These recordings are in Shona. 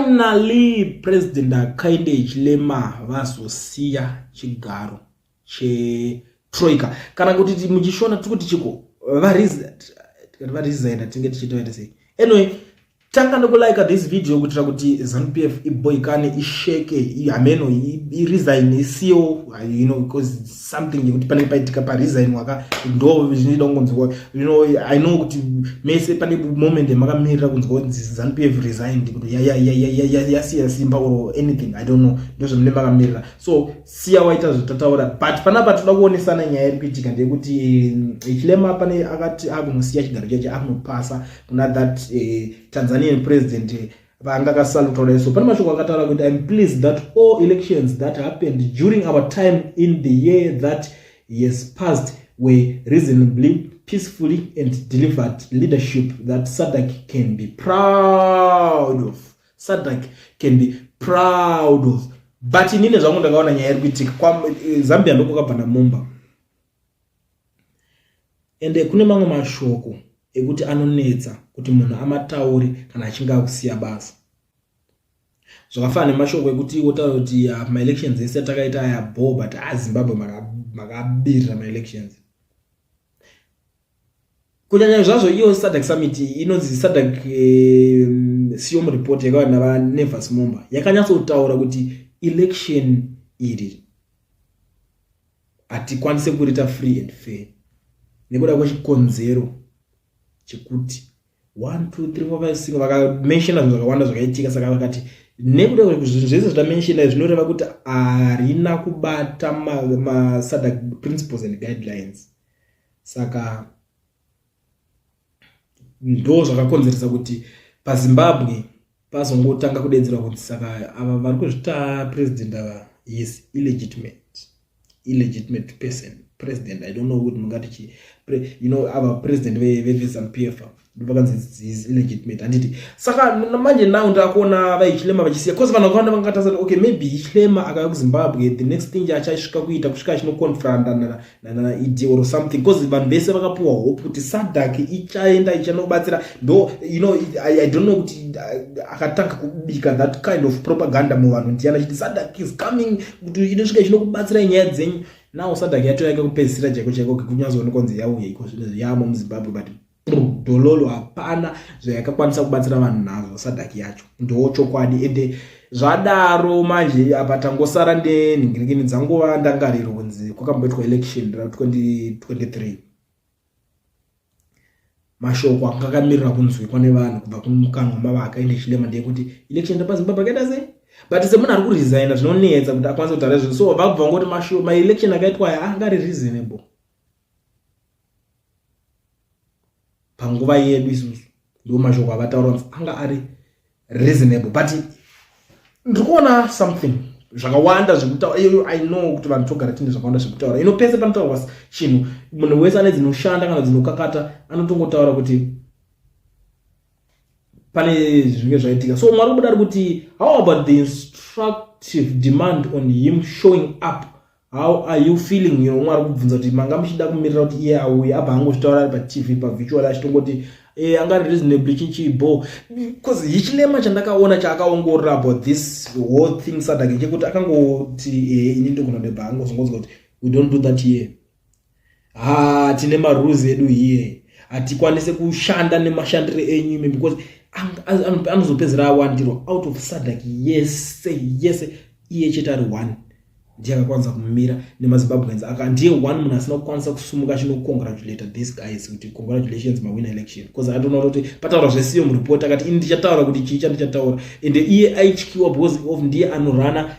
Finally President Hakainde Hichilema vazosiya chigaro chetroika, kana kuti muchishona tiri kuti chiko varesigna, tinge tichitoita sei? Anyway, tanga nekulike this video kuitira kuti ZANU-PF iboikane, isheke, hameno, iresign, isiyo, because something yekuti panenge paitika paresign waka ndo zvinoida kungonzwa. I know kuti mese pane moment yamakamirira kunzwa kunzi ZANU-PF resigned, kuti yasiya simba or anything, I don't know, ndo zvamune makamirira. So siya waita zvotataura, but panapa toda kuonesana nyaya iri kuitika ndeyekuti Hichilema pane akati akunosiya chigaro chacho, akunopasa kuna that Tanzanian president vanga akasalutaura. So pane mashoko akataura kuti, "I'm pleased that all elections that happened during our time in the year that has passed were reasonably peacefully and delivered leadership that SADC can be proud of." SADC can be proud of. But inini zvangu ndakaona nyaya iri kuitika Zambia ndokwakabva naMumba, ende kune mamwe mashoko ekuti anonetsa kuti munhu amatauri kana achinge akusiya basa, zvakafanana nemashoko ekuti wotaura kuti maelections ese atakaita aya bo, but aZimbabwe makabirira maelections, kunyanya zvazvo iyo SADC summit inonzi SADC SEOM report yakava navaNevers Mumba yakanyatsotaura kuti election iri hatikwanise kuriita free and fair nekuda kwechikonzero chekuti 1 2 3 4 5 6, vakamentiona zvinhu zvakawanda zvakaitika. Saka vakati nekuda zvinhu zvese zvatamenshina zvinoreva kuti harina kubata maSADC principles and guidelines. Saka ndo zvakakonzeresa kuti paZimbabwe pazongotanga kudedzerwa kuti saka ava vari kuzvita president ava is illegitimate person, president. I don't know kuti mungati chi ava president veZANU PF vakanzi is illegitimate, handiti? Saka manje now ndakuona vaHichilema vachisiya, cause vanhu vakawanda vangatasa kuti okay, maybe Hichilema akauya kuZimbabwe, the next thing achasvika kuita kusvika achinoconfronta naED or something, cause vanhu vese vakapiwa hope kuti SADC ichaenda ichanobatsira. Ndo I don't know kuti akatanga kubika that kind of propaganda muvanhu ndiani, achiti SADC is coming kuti inosvika ichinokubatsirai nyaya dzenyu. Now SADC yacho yake kupedzisira chaiko chaiko kunyazoonekwa kunzi yauya iko zvino yamo muZimbabwe, but dhololo, hapana zvayakakwanisa kubatsira vanhu nazvo SADC yacho, ndo chokwadi. Ende zvadaro manje apa tangosara nenhingirikini dzangova ndangariro kunzi kwakamboitwa election ra2023. Mashoko anga akamirira kunzwikwa nevanhu kubva kumukanwa mava Hakainde Hichilema ndeyekuti election repaZimbabwe akaita sei, but semunhu ari kuresigna zvinonetsa kuti akwanise kutaura izvo. So vabva vangoti maelection akaitwa aya anga ari reasonable panguva yedu isusu. Ndo mashoko avataura kunzi anga ari reasonable, but ndiri kuona something zvakawanda zvekutaura. I know kuti vanhu togara tine zvakawanda zvekutaura ino. Pese panotaurwa chinhu, munhu wese ane dzinoshanda kana dzinokakata anotongotaura kuti pane zvinge zvaitika. So mwari kubuda ari kuti, "How about the instructive demand on him showing up? How are you feeling?" Mwari kubvunza kuti manga muchida kumirira kuti iye auye, abva angozvitaura ari paTV pavirtual achitongoti anga reasonably chichibo, because Hichilema chandakaona chaakaongorora about this whole thing SADC chekuti akangoti ini ndogona ndebva angozongonzwa kuti we don't do that here, ha, tine marules edu here, hatikwanise kushanda nemashandiro enyu ime, because anozopedzera awandirwa out of SADC yese yese. Iye chete ari one ndiye akakwanisa kumira nemaZimbabweans. Aka ndiye one munhu asina kukwanisa kusumuka achinocongratulata this guys kuti congratulations, mawina election, because atoona kuti pataura zvesiyo muripoti akati ini ndichataura kuti chii chandichataura. Ende iye aityiwa because of ndiye anorana,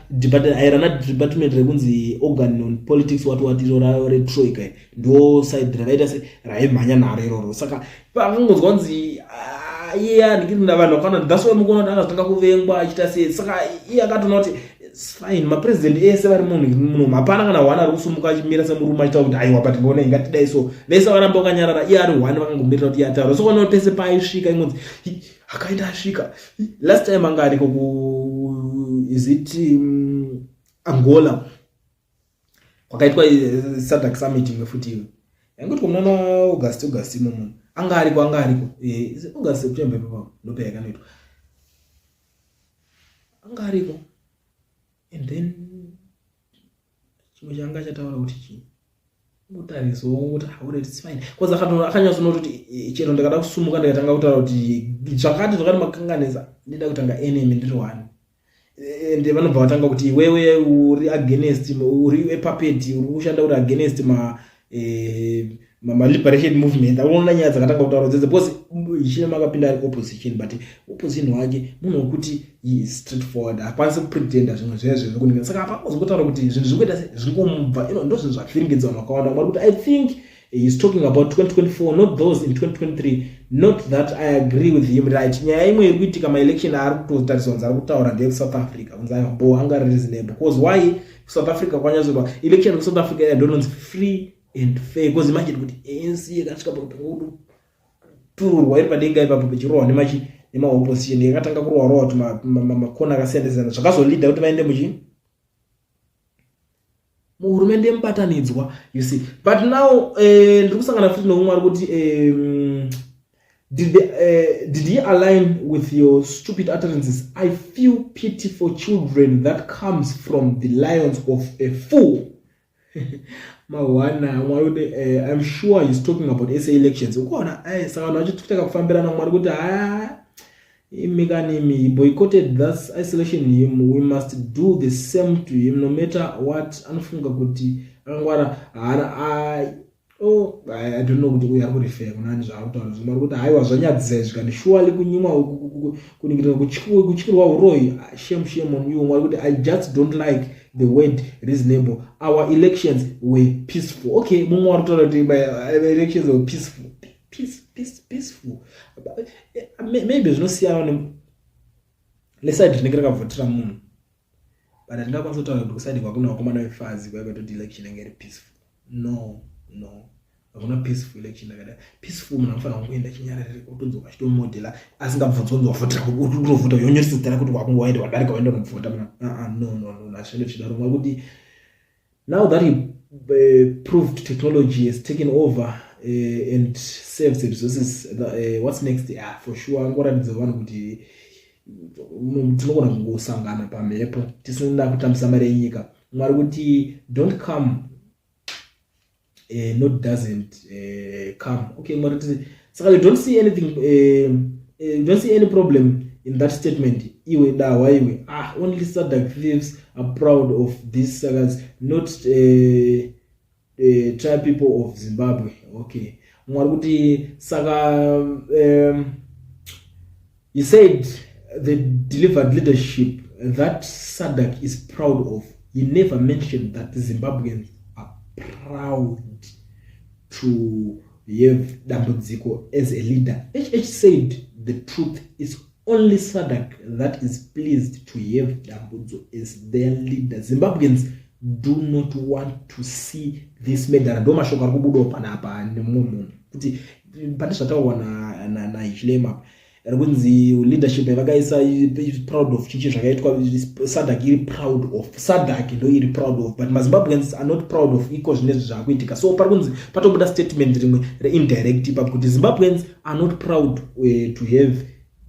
airana department rekunzi organ on politics, what iro retroika, ndo side ravaita se raimhanya naro iroro. Saka pakangonzwa kunzi iye andikiri vanhu vakana, that's why mukuona kuti akazotanga kuvengwa achiita sei. Saka iye akatoona kuti fine, mapresident ese vari munhu muno hapana kana one ari kusumuka achimira semurume achitaura kuti aiwa, but ngona ingatidai. So vese varamba vakanyarara, iye ari one, vakangomirira kuti iye ataura. So kana pese paaisvika ingonzi akaenda asvika. Last time anga ariko ku, is it Angola, kwakaitwa SADC summit imwe futi iwe yangoitwa munana August imomo, anga ariko, August, September ipapo ndopa yakanoitwa. Anga ariko. And then chimwe chaanga achataura kuti chii? Kutarisawo kuti alright, it's fine, because akanyatsoona kuti chero ndakada kusumuka ndikatanga kutaura kuti zvakati zvakati makanganisa, ndida kutanga enemy ndiri one, ende vanobva vatanga kuti iwewe uri against, uri puppet, uri kushanda uri against ma liberation movement. Akuona nyaya dzakatanga kutaura dzedze, because Hichilema akapinda ari opposition, but opposition wake munhu wekuti he is straight forward, haakwanisi kupretenda zvimwe zvezvo zvekuninga. Saka apa azokotaura kuti zvinhu zviri kuita se zvingomubva ino, ndo zvinhu zvavhiringidza vanhu vakawanda. Mwari kuti I think he is talking about 2024, not those in 2023. Not that I agree with him, right? Nyaya imwe iri kuitika, maelection aari kutotariswa kunzi ari kutaura ndeyekuSouth Africa, kunzi aiwa bo anga ari reasonable, because why? South Africa kwanyatsorwa election kuSouth Africa yandononzi free and fair, because imagine kuti ANC yakasvika pakutanga kutururwa iri padenga ipapo, pechirohwa nemachi nemaopposition, yakatanga kurohwa rohwa kuti makona akasiyana siyana, zvakazolida kuti vaende muchi muhurumende yemubatanidzwa, you see. But now ndiri kusangana futi neumwe ari kuti did he align with your stupid utterances? I feel pity for children that comes from the lions of a fool. Mawana mwari kuti I'm sure he's talking about SA elections. Ukuona, saka vanhu vachitaka kufambirana. Mwari kuti ha, imikanimi, he boycotted, thus isolation him. We must do the same to him, no matter what. Anofunga kuti akangwara, haana. Oh, I don't know kuti uyu ari kurefer kunani zvaari kutaura. Zvimwe ari kuti haiwa, zvanyadzisa izvi kani, surely kunyimwa, kuningirira, kutyirwa uroyi. Shame, shame on you. Mwari kuti I just don't like the word reasonable. Our elections were peaceful. Okay, mumwe wari kutaura kuti elections were peaceful. Peace, peace, peaceful. Maybe zvinosiyana neside rinenge rakavhotera munhu, but hatingakwanisa kutaura kuti kuside kwakuna vakomana vefazi kwaikatoti election yange iri peaceful. No, no, hakuna peaceful election yakadai. Peaceful, munhu anofanira kungoenda chinyararire, kutodzoka achitomodhela, asingabvunzwa kunzi wavhotera, kutovhota, yonyoresa zita rako kuti wakunge waenda, wadarika, waenda unovhota. No, no, no, hazviende zvichidaro. Mwari kuti now that he proved technology has taken over and saves resources, what's next? Yeah, for sure angoratidza vanhu kuti tinogona kungosangana pamhepo tisina kutambisa mari yenyika. Mwari kuti don't come, not doesn't come. Okay, mwari kuti saka you don't see anything, you don't see any problem in that statement, iwe dahwa iwe. Ah, only SADC thieves are proud of these suckers, not tribe people of Zimbabwe. Okay, mwari kuti saka he said the delivered leadership that SADC is proud of. He never mentioned that Zimbabweans are proud to have Dambudziko as a leader. HH said the truth is only SADC that is pleased to have Dambudzo as their leader. Zimbabweans do not want to see this murderer. Ndo mashoko ari kubudawo panapa nemumwe munhu kuti pane zvataurwa naHichilema na ari kunzi leadership yavakaisa proud of chichi zvakaitwa SADC iri proud of, SADC ndo iri proud of, but maZimbabweans are not proud of iko zvinezvi zvaakuitika. So pari kunzi patobuda statement rimwe reindirect ipapo kuti Zimbabweans are not proud to have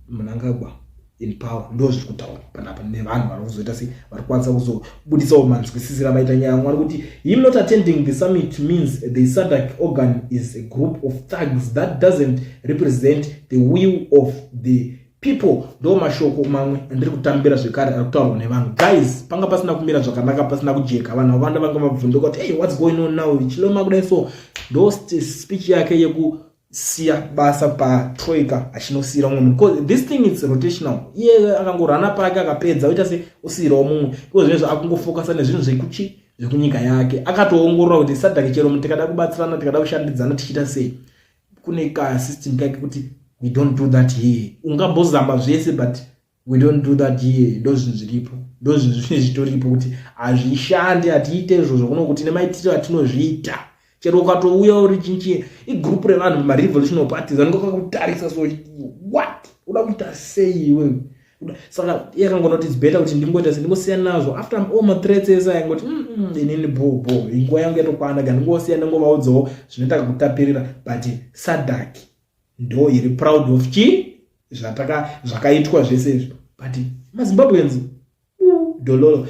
Mnangagwa in power. Ndo zviri kutaura panapa nevanhu vari kuzoita sei, vari kukwanisa kuzobudisawo manzwisisiro avaita nyaya. Mwari kuti him not attending the summit means the SADC organ is a group of thugs that doesn't represent the will of the people. Ndo mashoko mamwe andiri kutambira zvekare ari kutaurwa nevanhu. Guys, panga pasina kumira zvakanaka, pasina kujeka. Vanhu vakawanda vanga vabvunduka kuti, "Hey, what's going on now?" Hichilema kudai, so ndo speech yake yekusiya basa patroika, achinosiyira mumwe munhu, because this thing is rotational. Iye akangorana pake, akapedza, oita se osiyirawo mumwe. Iko zvinezvo akungofocusa nezvinhu zvekuchi zvekunyika yake. Akatoongorora kuti SADC, chero tikada kubatsirana, tikada kushandidzana, tichiita sei, kune kasystem kake kuti we don't do that here. Ungambozama zvese, but we don't do that here. Ndo zvinhu zviripo, ndo zvinhu zvine zvitoripo kuti hazvishandi, hatiite izvozvo kuno, kuti nemaitiro atinozviita, chero ukatouya uri chinchi igroup revanhu marevolutionary parties, vanenge vakakutarisa, so what, uda kuita sei iwe? Saka iye akangoona kuti it's better kuti ndingoita se ndingosiyana nazvo after all mathreats ese. Aingoti inini bo bo, nguva yangu yatokwana, ga ndingosiya, ndingovaudzawo zvinoita kakutapirira. But SADC ndo iri proud of chi zvakaitwa zvese izvo, but maZimbabweans Dololo.